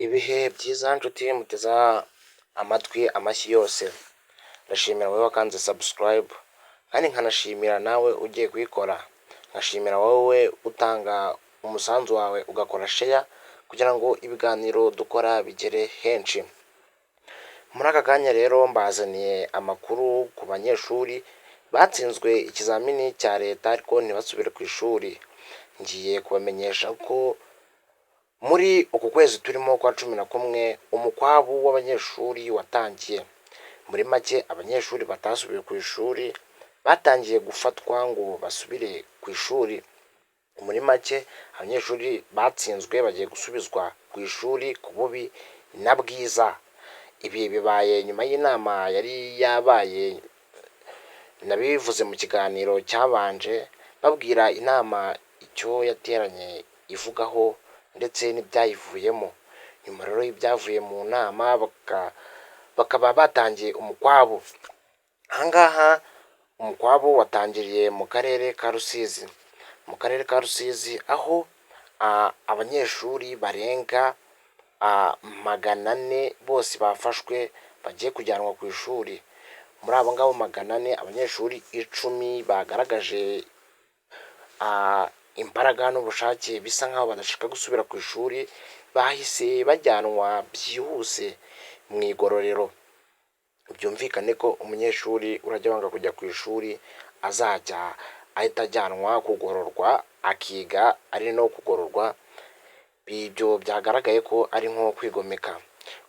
Ibihe byiza nshuti muteze amatwi amashyi yose. Ndashimira wowe wakanze subscribe, kandi nkanashimira nawe ugiye kuyikora, nkashimira wowe utanga umusanzu wawe ugakora share kugira ngo ibiganiro dukora bigere henshi. Muri aka kanya rero mbazaniye amakuru ku banyeshuri batsinzwe ikizamini cya leta ariko ntibasubire ku ishuri. Ngiye kubamenyesha ko muri uku kwezi turimo kwa 11 umukwabu w'abanyeshuri watangiye. Muri make, abanyeshuri batasubiye ku ishuri batangiye gufatwa ngo basubire ku ishuri. Muri make, abanyeshuri batsinzwe bagiye gusubizwa ku ishuri ku bubi na bwiza. Ibi bibaye nyuma y'inama yari yabaye, nabivuze mu kiganiro cyabanje, babwira inama icyo yateranye ivugaho ndetse n'ibyayivuyemo. Nyuma rero y'ibyavuye mu nama, bakaba batangiye umukwabu. Ahangaha umukwabu watangiriye mu karere ka Rusizi, mu karere ka Rusizi aho abanyeshuri barenga 400 bose bafashwe bagiye kujyanwa ku ishuri. Muri abo ngabo 400, abanyeshuri 10 bagaragaje imbaraga n'ubushake bisa nkaho badashaka gusubira ku ishuri, bahise bajyanwa byihuse mu igororero. Byumvikane ko umunyeshuri urajya wanga kujya ku ishuri azajya ahita ajyanwa kugororwa, akiga ari no kugororwa. Ibyo byagaragaye ko ari nko kwigomeka.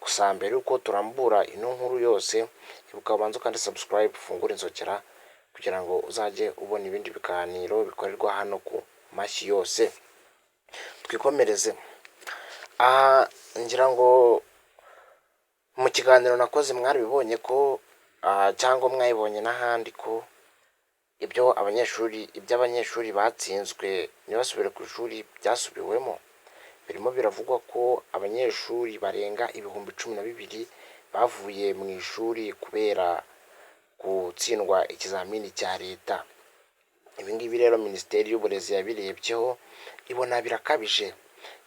Gusa mbere y'uko turambura ino nkuru yose, ibuka ubanze ukande subscribe, ufungure inzogera kugira ngo uzajye ubona ibindi biganiro bikorerwa hano ku mashyi yose. Twikomereze. Aha ngira ngo mu kiganiro nakoze mwarabibonye ko, cyangwa mwabibonye n'ahandi, ko ibyo abanyeshuri batsinzwe ntibasubire ku ishuri byasubiwemo. Birimo biravugwa ko abanyeshuri barenga 12,000 bavuye mu ishuri kubera gutsindwa ikizamini cya leta. Ibi ngibi rero Minisiteri y'Uburezi yabirebyeho ibona birakabije,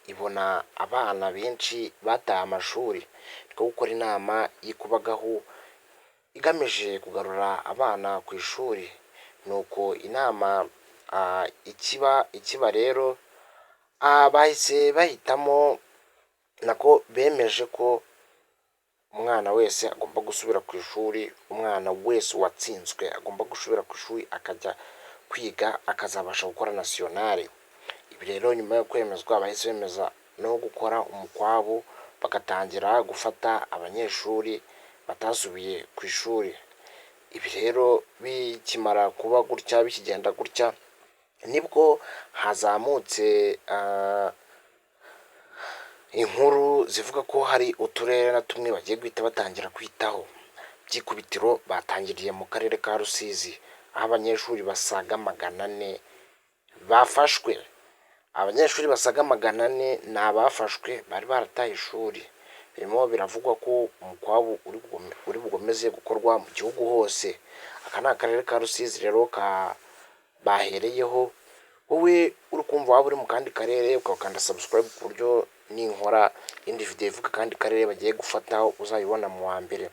ibona abana benshi bataye amashuri, niko gukora inama y'ikubagahu igamije kugarura abana ku ishuri. Nuko inama ikiba rero, bahise bahitamo, nako bemeje ko umwana wese agomba gusubira ku ishuri, umwana wese watsinzwe agomba gusubira ku ishuri akajya kwiga, akazabasha gukora nationale. Ibi rero nyuma yo kwemezwa, bahise bemeza no gukora umukwabu, bagatangira gufata abanyeshuri batasubiye ku ishuri. Ibi rero bikimara kuba gutya, bikigenda gutya, nibwo hazamutse inkuru zivuga ko hari uturere na tumwe bagiye guhita batangira kwitaho. By'ikubitiro batangiriye mu karere ka Rusizi, aho abanyeshuri basaga 400 bafashwe. Abanyeshuri basaga 400 ni abafashwe bari barataye ishuri. Birimo biravugwa ko umukwabu uri bukomeze gukorwa mu gihugu hose. Aka ni akarere ka Rusizi rero ka bahereyeho. Wowe uri kumva waba uri mu kandi karere, ukakanda subscribe ku buryo ninkora indi video ivuga akandi karere bagiye gufataho uzayibona mu wa mbere.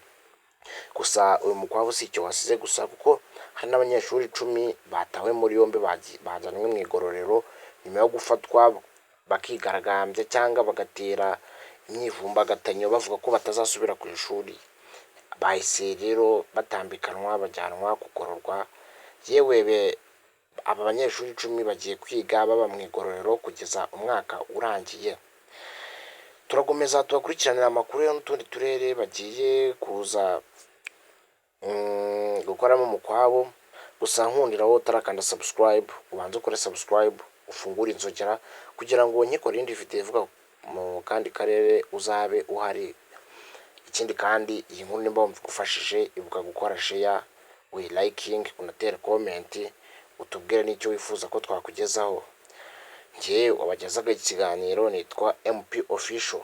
Gusa uyu mukwabu si icyo wasize gusa, kuko hari n'abanyeshuri 10 batawe muri yombi, bajyanwe mu igororero nyuma yo gufatwa bakigaragambya cyangwa bagatera imyivumbagatanyo bavuga ko batazasubira ku ishuri. Bahise rero batambikanwa bajyanwa kugororwa. Yewe, aba banyeshuri 10 bagiye kwiga baba mu igororero kugeza umwaka urangiye. Turakomeza tubakurikiranira amakuru yo n'utundi turere bagiye kuza gukoramo umukwabo. Gusa nkundira, wowe utarakanda subscribe, ubanze ukore subscribe, ufungure inzogera kugira ngo nkikore indi video ivuga mu kandi karere uzabe uhari. Ikindi kandi, iyi nkuru nimba wumva igufashije, ibuka gukora share, uyi-liking, unatere comment, utubwire n'icyo wifuza ko twakugezaho. Njye wabagezaga ikiganiro nitwa MP Official,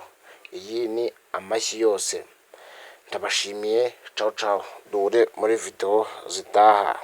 iyi ni amashyi yose. Ndabashimiye, ciao ciao, duhure muri video zitaha.